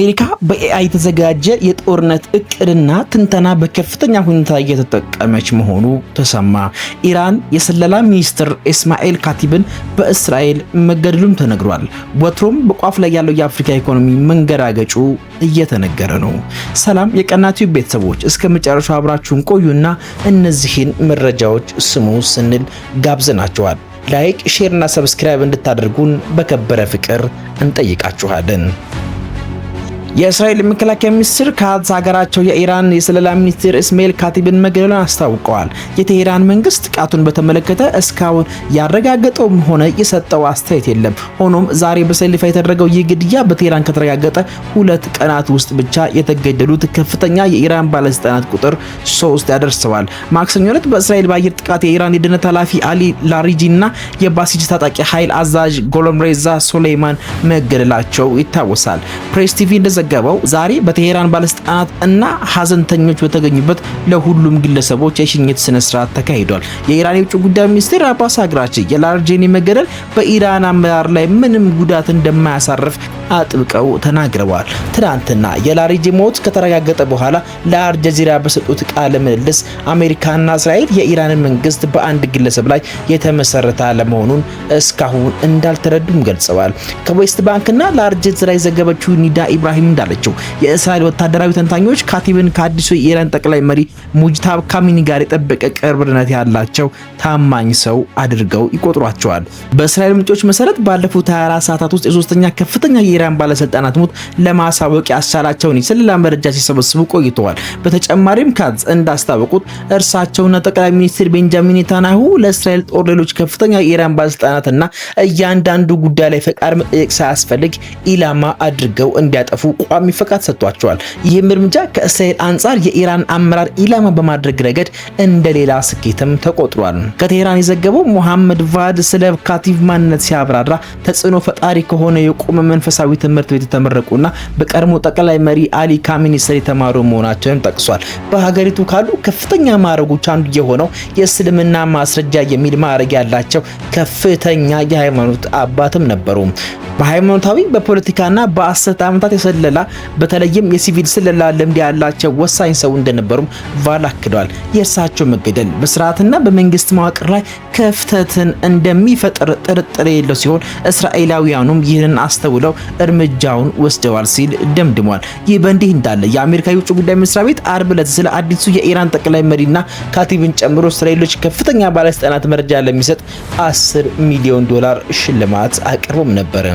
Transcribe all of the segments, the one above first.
አሜሪካ በ AI የተዘጋጀ የጦርነት እቅድና ትንተና በከፍተኛ ሁኔታ እየተጠቀመች መሆኑ ተሰማ። ኢራን የስለላ ሚኒስትር እስማኤል ካቲብን በእስራኤል መገደሉም ተነግሯል። ወትሮም በቋፍ ላይ ያለው የአፍሪካ ኢኮኖሚ መንገራገጩ እየተነገረ ነው። ሰላም የቀና ቲዩብ ቤተሰቦች፣ እስከ መጨረሻው አብራችሁን ቆዩና እነዚህን መረጃዎች ስሙ ስንል ጋብዘናችኋል። Like፣ share እና subscribe እንድታደርጉን በከበረ ፍቅር እንጠይቃችኋለን። የእስራኤል መከላከያ ሚኒስትር ካትዝ ሀገራቸው የኢራን የስለላ ሚኒስትር እስማኤል ካቲብን መገደሉን አስታውቀዋል። የቴሄራን መንግስት ጥቃቱን በተመለከተ እስካሁን ያረጋገጠውም ሆነ የሰጠው አስተያየት የለም። ሆኖም ዛሬ በእስራኤል ይፋ የተደረገው ይህ ግድያ በቴሄራን ከተረጋገጠ 2 ቀናት ውስጥ ብቻ የተገደሉት ከፍተኛ የኢራን ባለስልጣናት ቁጥር 3 ያደርሰዋል። ማክሰኞ ዕለት በእስራኤል በአየር ጥቃት የኢራን የደህንነት ኃላፊ አሊ ላሪጂ እና የባሲጅ ታጣቂ ኃይል አዛዥ ጎሎምሬዛ ሶሌይማን መገደላቸው ይታወሳል። ፕሬስ ቲቪ እንደዘገበው ዛሬ በቴሄራን ባለስልጣናት እና ሀዘንተኞች በተገኙበት ለሁሉም ግለሰቦች የሽኝት ስነ ስርዓት ተካሂዷል። የኢራን የውጭ ጉዳይ ሚኒስትር አባስ አራግቺ የላርጄኒ መገደል በኢራን አመራር ላይ ምንም ጉዳት እንደማያሳርፍ አጥብቀው ተናግረዋል። ትናንትና የላሪጂ ሞት ከተረጋገጠ በኋላ ለአልጀዚራ በሰጡት ቃለ ምልልስ አሜሪካና እስራኤል የኢራንን መንግስት በአንድ ግለሰብ ላይ የተመሰረተ አለመሆኑን እስካሁን እንዳልተረዱም ገልጸዋል። ከዌስት ባንክና ለአልጀዚራ የዘገበችው ኒዳ ኢብራሂም እንዳለችው የእስራኤል ወታደራዊ ተንታኞች ካቲብን ከአዲሱ የኢራን ጠቅላይ መሪ ሙጅታብ ካሚኒ ጋር የጠበቀ ቅርብነት ያላቸው ታማኝ ሰው አድርገው ይቆጥሯቸዋል። በእስራኤል ምንጮች መሰረት ባለፉት 24 ሰዓታት ውስጥ የሶስተኛ ከፍተኛ የኢራን ባለስልጣናት ሞት ለማሳወቅ ያስቻላቸውን የስለላ መረጃ ሲሰበስቡ ቆይተዋል። በተጨማሪም ካትዝ እንዳስታወቁት እርሳቸውና ጠቅላይ ሚኒስትር ቤንጃሚን ኔታንያሁ ለእስራኤል ጦር ሌሎች ከፍተኛ የኢራን ባለስልጣናትና እያንዳንዱ ጉዳይ ላይ ፈቃድ መጠየቅ ሳያስፈልግ ኢላማ አድርገው እንዲያጠፉ ቋሚ ፈቃድ ሰጥቷቸዋል። ይህም እርምጃ ከእስራኤል አንጻር የኢራን አመራር ኢላማ በማድረግ ረገድ እንደ ሌላ ስኬትም ተቆጥሯል። ከቴሄራን የዘገበው ሙሐመድ ቫድ ስለ ካቲብ ማንነት ሲያብራራ ተጽዕኖ ፈጣሪ ከሆነ የቁም መንፈሳዊ ትምህርት ቤት የተመረቁና በቀድሞ ጠቅላይ መሪ አሊ ካሚኒ ስር የተማሩ መሆናቸውን ጠቅሷል። በሀገሪቱ ካሉ ከፍተኛ ማዕረጎች አንዱ የሆነው የእስልምና ማስረጃ የሚል ማዕረግ ያላቸው ከፍተኛ የሃይማኖት አባትም ነበሩ። በሃይማኖታዊ፣ በፖለቲካና በ10 ዓመታት የስለላ፣ በተለይም የሲቪል ስለላ ልምድ ያላቸው ወሳኝ ሰው እንደነበሩም ቫል አክለዋል። የእርሳቸው መገደል በስርዓትና በመንግስት መዋቅር ላይ ክፍተትን እንደሚፈጥር ጥርጥር የሌለው ሲሆን እስራኤላውያኑም ይህንን አስተውለው እርምጃውን ወስደዋል ሲል ደምድሟል። ይህ በእንዲህ እንዳለ የአሜሪካ የውጭ ጉዳይ መስሪያ ቤት አርብ ዕለት ስለ አዲሱ የኢራን ጠቅላይ መሪና ካቲብን ጨምሮ ስለሌሎች ከፍተኛ ባለስልጣናት መረጃ ለሚሰጥ 10 ሚሊዮን ዶላር ሽልማት አቅርቦም ነበር።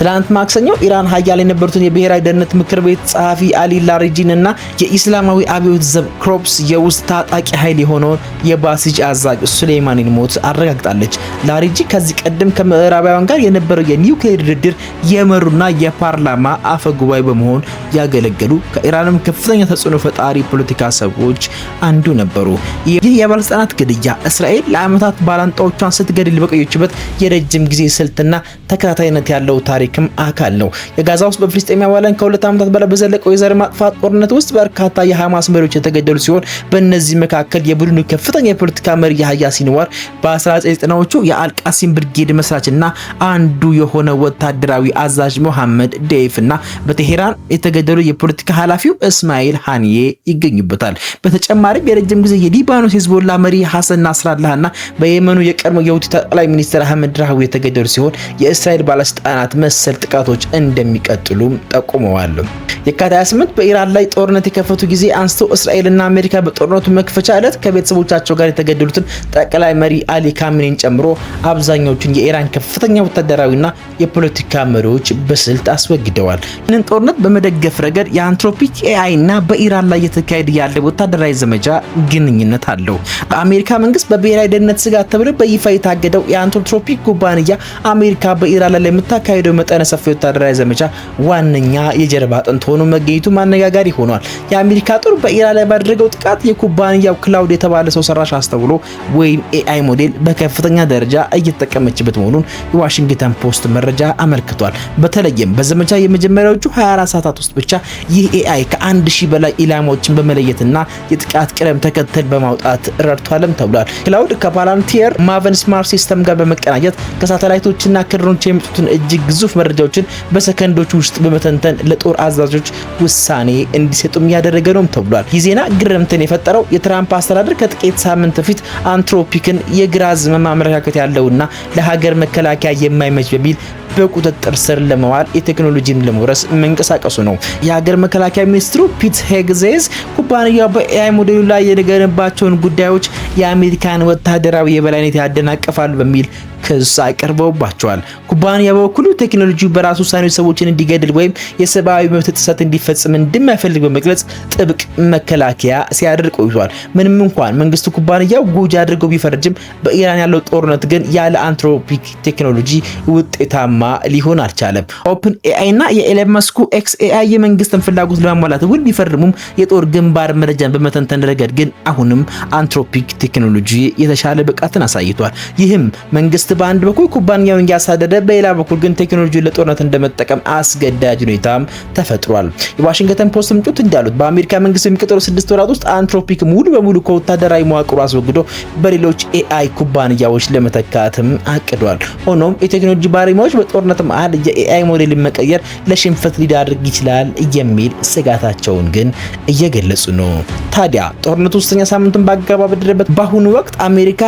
ትላንት ማክሰኞ ኢራን ሀያል የነበሩትን የብሔራዊ ደህንነት ምክር ቤት ጸሐፊ አሊ ላሪጂን እና የኢስላማዊ አብዮት ዘብ ኮርፕስ የውስጥ ታጣቂ ኃይል የሆነውን የባሲጅ አዛዥ ሱሌይማኒን ሞት አረጋግጣለች። ላሪጂ ከዚህ ቀደም ከምዕራባውያን ጋር የነበረው የኒውክሌር ድርድር የመሩና የፓርላማ አፈ ጉባኤ በመሆን ያገለገሉ ከኢራንም ከፍተኛ ተጽዕኖ ፈጣሪ ፖለቲካ ሰዎች አንዱ ነበሩ። ይህ የባለስልጣናት ግድያ እስራኤል ለዓመታት ባላንጣዎቿን ስትገድል በቆየችበት የረጅም ጊዜ ስልትና ተከታታይነት ያለው ታሪክም አካል ነው። የጋዛ ውስጥ በፍልስጤማውያን ከ2 ዓመታት በላይ በዘለቀው የዘር ማጥፋት ጦርነት ውስጥ በርካታ የሐማስ መሪዎች የተገደሉ ሲሆን በእነዚህ መካከል የቡድኑ ከፍተኛ የፖለቲካ መሪ ያህያ ሲንዋር፣ በ1990ዎቹ የአልቃሲም ብርጌድ መስራችና አንዱ የሆነ ወታደራዊ አዛዥ ሞሐመድ ዴይፍ እና በቴሄራን የተገደሉ የፖለቲካ ኃላፊው እስማኤል ሃኒዬ ይገኙበታል። በተጨማሪም የረጅም ጊዜ የሊባኖስ ሂዝቦላ መሪ ሐሰን ናስራላህ እና በየመኑ የቀድሞ የሁቲ ጠቅላይ ሚኒስትር አህመድ ራህዊ የተገደሉ ሲሆን የእስራኤል ባለስልጣናት መሰል ጥቃቶች እንደሚቀጥሉም ጠቁመዋል። የካቲት 28 በኢራን ላይ ጦርነት የከፈቱ ጊዜ አንስቶ እስራኤልና አሜሪካ በጦርነቱ መክፈቻ ዕለት ከቤተሰቦቻቸው ጋር የተገደሉትን ጠቅላይ መሪ አሊ ካሚኒን ጨምሮ አብዛኛዎቹን የኢራን ከፍተኛ ወታደራዊና የፖለቲካ መሪዎች በስልት አስወግደዋል። ይህንን ጦርነት በመደገፍ ረገድ የአንትሮፒክ AI እና በኢራን ላይ እየተካሄደ ያለ ወታደራዊ ዘመቻ ግንኙነት አለው። በአሜሪካ መንግስት በብሔራዊ ደህንነት ስጋት ተብሎ በይፋ የታገደው የአንትሮፒክ ኩባንያ አሜሪካ በኢራን ላይ ለምታካሄደው መጠነ መጠነ ሰፊ ወታደራዊ ዘመቻ ዋነኛ የጀርባ አጥንት ሆኖ መገኘቱ ማነጋጋሪ ሆኗል። የአሜሪካ ጦር በኢራን ላይ ባደረገው ጥቃት የኩባንያው ክላውድ የተባለ ሰው ሰራሽ አስተውሎ ወይም AI ሞዴል በከፍተኛ ደረጃ እየተጠቀመችበት መሆኑን የዋሽንግተን ፖስት መረጃ አመልክቷል። በተለይም በዘመቻ የመጀመሪያዎቹ 24 ሰዓታት ውስጥ ብቻ ይህ AI ከ1000 በላይ ኢላማዎችን በመለየትና የጥቃት ቅደም ተከተል በማውጣት ረድቷልም ተብሏል። ክላውድ ከፓላንቲየር ማቨን smart system ጋር በመቀናጀት ከሳተላይቶችና ከድሮኖች የሚመጡትን እጅግ ግዙፍ መረጃዎችን በሰከንዶች ውስጥ በመተንተን ለጦር አዛዦች ውሳኔ እንዲሰጡም እያደረገ ነው ተብሏል። ይህ ዜና ግርምትን የፈጠረው የትራምፕ አስተዳደር ከጥቂት ሳምንት በፊት አንትሮፒክን የግራ ዘመም አመለካከት ያለውና ለሀገር መከላከያ የማይመች በሚል በቁጥጥር ስር ለመዋል የቴክኖሎጂን ለመውረስ መንቀሳቀሱ ነው። የሀገር መከላከያ ሚኒስትሩ ፒት ሄግዜዝ ኩባንያው በ AI ሞዴሉ ላይ የገነባቸውን ጉዳዮች የአሜሪካን ወታደራዊ የበላይነት ያደናቅፋሉ በሚል ክስ አቅርበውባቸዋል። ኩባንያ በበኩሉ ቴክኖሎጂው በራሱ ውሳኔዎች ሰዎችን እንዲገድል ወይም የሰብአዊ መብት ጥሰት እንዲፈጽም እንደማይፈልግ በመግለጽ ጥብቅ መከላከያ ሲያደርግ ቆይቷል። ምንም እንኳን መንግስቱ ኩባንያው ጎጂ አድርገው ቢፈርጅም በኢራን ያለው ጦርነት ግን ያለ አንትሮፒክ ቴክኖሎጂ ውጤታማ ሊሆን አልቻለም። ኦፕን ኤአይ እና የኤለን መስኩ ኤክስ ኤአይ የመንግስትን ፍላጎት ለማሟላት ውል ቢፈርሙም የጦር ግንባር መረጃን በመተንተን ረገድ ግን አሁንም አንትሮፒክ ቴክኖሎጂ የተሻለ ብቃትን አሳይቷል። ይህም መንግስት በአንድ በኩል ኩባንያውን እያሳደደ በሌላ በኩል ግን ቴክኖሎጂውን ለጦርነት እንደመጠቀም አስገዳጅ ሁኔታም ተፈጥሯል። የዋሽንግተን ፖስት ምንጮች እንዳሉት በአሜሪካ መንግስት በሚቀጥሉ 6 ወራት ውስጥ አንትሮፒክ ሙሉ በሙሉ ከወታደራዊ መዋቅሩ አስወግዶ በሌሎች AI ኩባንያዎች ለመተካትም አቅዷል። ሆኖም የቴክኖሎጂ ባለሙያዎች በጦርነት መሃል የ AI ሞዴልን መቀየር ለሽንፈት ሊዳርግ ይችላል የሚል ስጋታቸውን ግን እየገለጹ ነው። ታዲያ ጦርነቱ ሶስተኛ ሳምንቱን ባገባደደበት በአሁኑ ወቅት አሜሪካ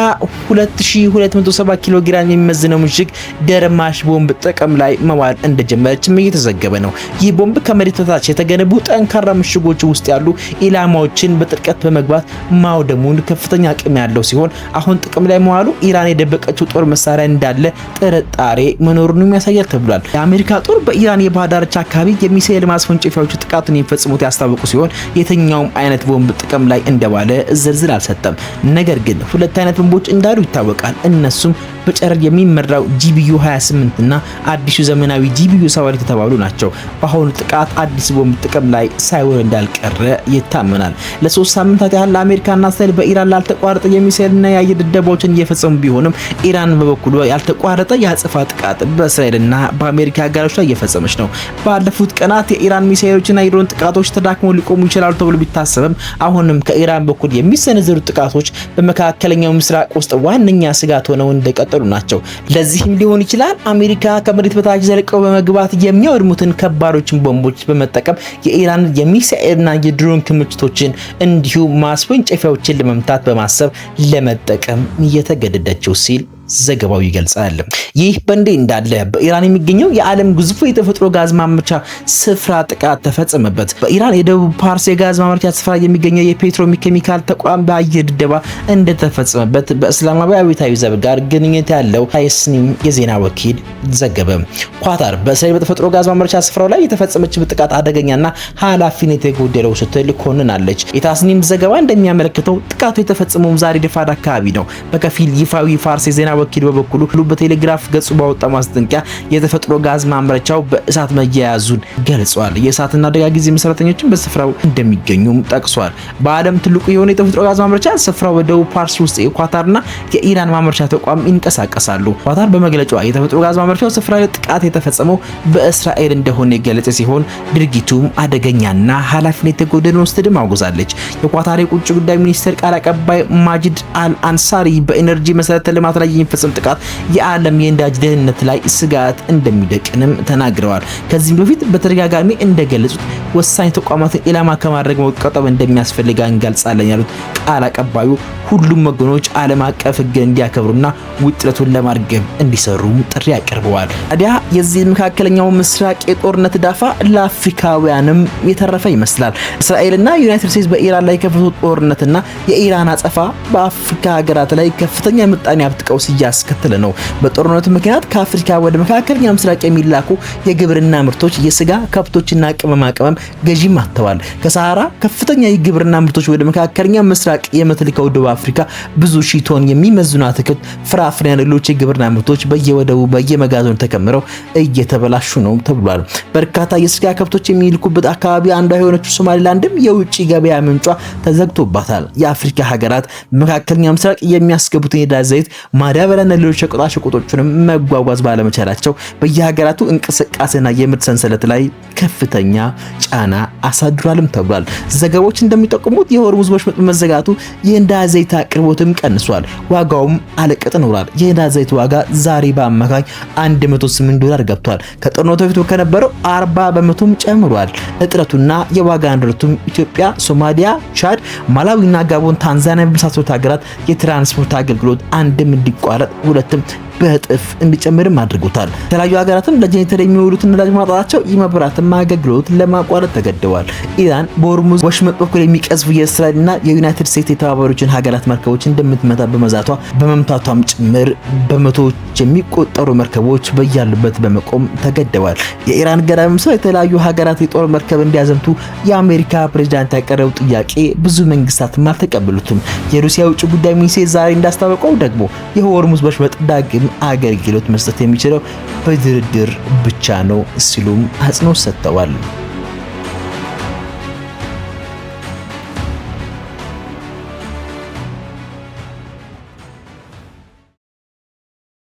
2270 ኪሎ ግራም የሚመዝነው ምሽግ ደርማሽ ቦምብ ጥቅም ላይ መዋል እንደጀመረችም እየተዘገበ ነው። ይህ ቦምብ ከመሬት በታች የተገነቡ ጠንካራ ምሽጎች ውስጥ ያሉ ኢላማዎችን በጥልቀት በመግባት ማውደሙን ከፍተኛ አቅም ያለው ሲሆን አሁን ጥቅም ላይ መዋሉ ኢራን የደበቀችው ጦር መሳሪያ እንዳለ ጥርጣሬ መኖሩንም ያሳያል ተብሏል። የአሜሪካ ጦር በኢራን የባህር ዳርቻ አካባቢ የሚሳኤል ማስወንጨፊያዎች ጥቃቱን የሚፈጽሙት ያስታወቁ ሲሆን የትኛውም አይነት ቦምብ ጥቅም ላይ እንደዋለ ዝርዝር አልሰጠም። ነገር ግን ሁለት አይነት ቦምቦች እንዳሉ ይታወቃል። እነሱም በጨረር የሚመራው GBU 28 እና አዲሱ ዘመናዊ GBU 72 የተባሉ ናቸው። በአሁኑ ጥቃት አዲስ ቦምብ ጥቅም ላይ ሳይውል እንዳልቀረ ይታመናል። ለሶስት ሳምንታት ያህል አሜሪካና እስራኤል በኢራን ላልተቋረጠ የሚሳኤልና የአየር ድብደባዎችን እየፈጸሙ ቢሆንም ኢራን በበኩሏ ያልተቋረጠ የአጸፋ ጥቃት በእስራኤልና በአሜሪካ አጋሮች ላይ እየፈጸመች ነው። ባለፉት ቀናት የኢራን ሚሳኤሎችና የድሮን ጥቃቶች ተዳክመው ሊቆሙ ይችላሉ ተብሎ ቢታሰብም አሁንም ከኢራን በኩል የሚሰነዘሩ ጥቃቶች በመካከለኛው ምስራቅ ውስጥ ዋነኛ ስጋት ሆነው እንደቀጠሉ ናቸው። ለዚህም ሊሆን ይችላል አሜሪካ ከመሬት በታች ዘልቀው በመግባት የሚያወድሙትን ከባዶችን ቦምቦች በመጠቀም የኢራን የሚሳኤልና የድሮን ክምችቶችን እንዲሁም ማስወንጨፊያዎችን ለመምታት በማሰብ ለመጠቀም እየተገደደችው ሲል ዘገባው ይገልጻል። ይህ በእንዲህ እንዳለ በኢራን የሚገኘው የዓለም ግዙፉ የተፈጥሮ ጋዝ ማምረቻ ስፍራ ጥቃት ተፈጸመበት። በኢራን የደቡብ ፓርስ የጋዝ ማምረቻ ስፍራ የሚገኘው የፔትሮኬሚካል ተቋም በአየር ድብደባ እንደተፈጸመበት በእስላማዊ አብዮታዊ ዘብ ጋር ግንኙነት ያለው ታስኒም የዜና ወኪል ዘገበ። ኳታር በእስራኤል በተፈጥሮ ጋዝ ማምረቻ ስፍራው ላይ የተፈጸመችበት ጥቃት አደገኛና ኃላፊነት የጎደለው ስትል ኮንናለች። የታስኒም ዘገባ እንደሚያመለክተው ጥቃቱ የተፈጸመው ዛሬ ረፋድ አካባቢ ነው። በከፊል ይፋዊ ፋርስ የዜና ወኪል በበኩሉ በቴሌግራፍ ገጹ ባወጣ ማስጠንቀቂያ የተፈጥሮ ጋዝ ማምረቻው በእሳት መያያዙን ገልጿል። የእሳትና አደጋ ጊዜ ሰራተኞችን በስፍራው እንደሚገኙም ጠቅሷል። በዓለም ትልቁ የሆነ የተፈጥሮ ጋዝ ማምረቻ ስፍራው በደቡብ ፓርስ ውስጥ የኳታርና የኢራን ማምረቻ ተቋም ይንቀሳቀሳሉ። ኳታር በመግለጫዋ የተፈጥሮ ጋዝ ማምረቻው ስፍራ ላይ ጥቃት የተፈጸመው በእስራኤል እንደሆነ የገለጸ ሲሆን ድርጊቱም አደገኛና ኃላፊነት የጎደለው ስትልም አውግዛለች። የኳታር የውጭ ጉዳይ ሚኒስቴር ቃል አቀባይ ማጂድ አል አንሳሪ በኢነርጂ መሰረተ ልማት ላይ የሚፈጸም ጥቃት የዓለም የነዳጅ ደህንነት ላይ ስጋት እንደሚደቅንም ተናግረዋል። ከዚህም በፊት በተደጋጋሚ እንደገለጹት ወሳኝ ተቋማትን ኢላማ ከማድረግ መቆጠብ እንደሚያስፈልግ እንገልጻለን ያሉት ቃል አቀባዩ ሁሉም ወገኖች ዓለም አቀፍ ሕግን እንዲያከብሩና ውጥረቱን ለማርገብ እንዲሰሩም ጥሪ አቅርበዋል። ታዲያ የዚህ መካከለኛው ምስራቅ የጦርነት ዳፋ ለአፍሪካውያንም የተረፈ ይመስላል። እስራኤልና ዩናይትድ ስቴትስ በኢራን ላይ የከፈቱት ጦርነትና የኢራን አጸፋ በአፍሪካ ሀገራት ላይ ከፍተኛ የምጣኔ ሀብት ቀውስ እያስከተለ ነው። በጦርነቱ ምክንያት ከአፍሪካ ወደ መካከለኛው ምስራቅ የሚላኩ የግብርና ምርቶች የስጋ ከብቶችና ቅመማ ቅመም ገዢም አጥተዋል። ከሰሃራ ከፍተኛ የግብርና ምርቶች ወደ መካከለኛው ምስራቅ የምትልከው ደቡብ አፍሪካ ብዙ ሺህ ቶን የሚመዝኑ አትክልት፣ ፍራፍሬና ሌሎች የግብርና ምርቶች በየወደቡ በየመጋዘኑ ተከምረው እየተበላሹ ነው ተብሏል። በርካታ የስጋ ከብቶች የሚልኩበት አካባቢ አንዷ የሆነችው ሶማሊላንድም የውጭ ገበያ ምንጯ ተዘግቶባታል። የአፍሪካ ሀገራት መካከለኛ ምስራቅ የሚያስገቡትን የነዳጅ ዘይት፣ ማዳበሪያና ሌሎች ሸቀጣሸቀጦችንም መጓጓዝ ባለመቻላቸው በየሀገራቱ እንቅስቃሴና የምርት ሰንሰለት ላይ ከፍተኛ ጫና አሳድሯልም ተብሏል። ዘገባዎች እንደሚጠቁሙት የሆርሙዝ ወሽመጥ መዘጋቱ የነዳጅ ዘይት አቅርቦትም ቀንሷል፣ ዋጋውም አለቅጥ ኖሯል። የነዳጅ ዘይት ዋጋ ዛሬ በአማካኝ 108 ዶላር ገብቷል። ከጦርነቱ በፊት ከነበረው 40% ጨምሯል። እጥረቱና የዋጋ ንረቱም ኢትዮጵያ፣ ሶማሊያ፣ ቻድ፣ ማላዊና ጋቦን፣ ታንዛኒያ በመሳሰሉት ሀገራት የትራንስፖርት አገልግሎት አንድም እንዲቋረጥ ሁለትም በእጥፍ እንዲጨምርም አድርጎታል። የተለያዩ ሀገራትም ለጄኔሬተር የሚውሉትን ነዳጅ ማጣታቸው የመብራትም አገልግሎት ለማቋረጥ ተገደዋል። ኢራን በሆርሙዝ ወሽመጥ በኩል የሚቀዝፉ የእስራኤልና የዩናይትድ ስቴትስ የተባበሩትን ሀገራት መርከቦች እንደምትመታ በመዛቷ በመምታቷም ጭምር በመቶዎች የሚቆጠሩ መርከቦች በያሉበት በመቆም ተገደዋል። የኢራን ገዳሚ ሰው የተለያዩ ሀገራት የጦር መርከብ እንዲያዘምቱ የአሜሪካ ፕሬዝዳንት ያቀረቡ ጥያቄ ብዙ መንግስታትም አልተቀበሉትም። የሩሲያ የውጭ ጉዳይ ሚኒስቴር ዛሬ እንዳስታወቀው ደግሞ የሆርሙዝ ወሽመጥ ዳግም አገልግሎት መስጠት የሚችለው በድርድር ብቻ ነው ሲሉም አጽንኦት ሰጥተዋል።